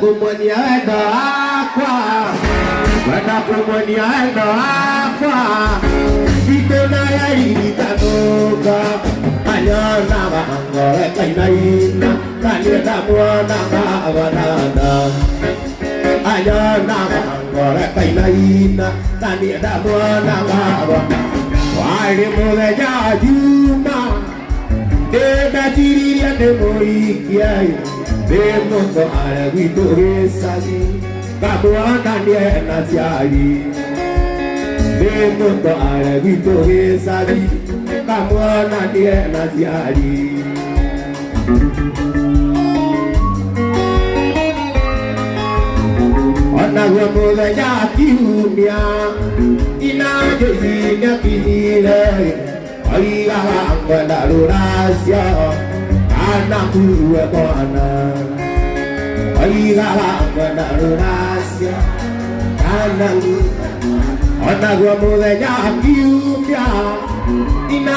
Kũmuonia wendo wakwa, ngwenda kũmuonia wendo wakwa. Thikũ na yaririkanũka, anyonaga ngoro ĩkainaina, na niĩ ndamuonaga banana. Anyonaga ngoro ĩkainaina, na niĩ ndamuonaga banana. Warĩ mũthenya wa Juma, ndĩndaciririe ndĩmũikie, ndĩmũtware gwitũ gĩcagi, ngamuonanie na ciari. Ndĩmũtware gwitũ gĩcagi, ngamuonanie na ciari. Onaguo mũthenya wa kiumia, ina Joyce nĩakinyire, oigaga ngwenda rũracio kana ngue mwana. Oigaga ngwenda rũracio kana ngue. Onaguo mũthenya wa kiumia ina.